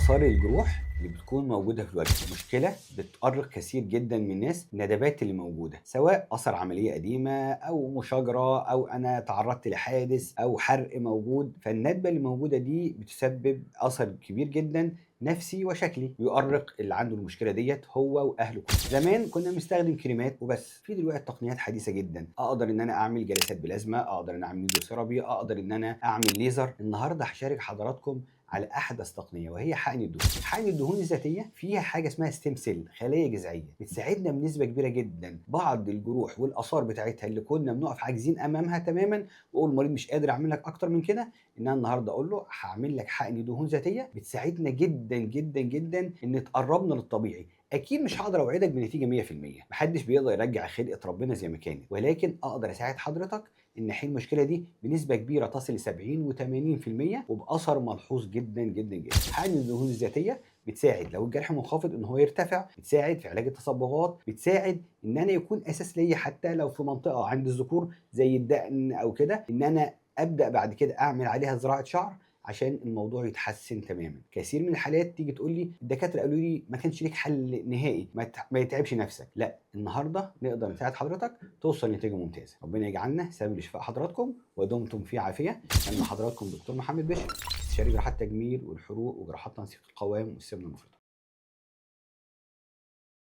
اثار الجروح اللي بتكون موجودة في الوجه، مشكلة بتؤرق كثير جدا من الناس، الندبات اللي موجودة سواء اثر عملية قديمة او مشاجره او انا تعرضت لحادث او حرق موجود، فالندبه اللي موجودة دي بتسبب اثر كبير جدا نفسي وشكلي، بيؤرق اللي عنده المشكلة ديت هو واهله كلهم. زمان كنا بنستخدم كريمات وبس، في دلوقتي تقنيات حديثه جدا، اقدر ان انا اعمل جلسات بلازما، اقدر ان اعمل ميزوثيرابي، اقدر ان انا اعمل ليزر. النهارده هشارك حضراتكم على احدث تقنية وهي حقن الدهون. حقن الدهون الذاتية فيها حاجة اسمها stem cell، خلايا جذعيه بتساعدنا بنسبة كبيرة جدا. بعض الجروح والاثار بتاعتها اللي كنا بنقف عاجزين امامها تماما واقول المريض مش قادر اعمل لك اكتر من كده، ان انا النهارده اقول له هعمل لك حقن دهون ذاتية بتساعدنا جدا جدا جدا ان تقربنا للطبيعي. اكيد مش هقدر اوعدك بنتيجة 100%، محدش بيقدر يرجع خلقه ربنا زي ما كانت، ولكن اقدر اساعد حضرتك ان احل المشكلة دي بنسبة كبيرة تصل ل 70 و80% وباثر ملحوظ جدا جدا جدا. حقن الدهون الذاتية بتساعد لو الجرح منخفض ان هو يرتفع، بتساعد في علاج التصبغات، بتساعد ان انا يكون اساس ليا حتى لو في منطقة عند الذكور زي الدقن او كده، ان انا ابدا بعد كده اعمل عليها زراعة شعر عشان الموضوع يتحسن تماما. كثير من الحالات تيجي تقول لي الدكاترة قالوا لي ما كانش ليك حل نهائي، ما يتعبش نفسك. لا، النهارده نقدر نساعد حضرتك توصل لنتيجة ممتازة. ربنا يجعلنا سبب لشفاء حضراتكم ودمتم في عافية. انا حضراتكم دكتور محمد بشر، استشاري جراحات تجميل والحروق وجراحات تنسيق القوام والسمنه المفرطة.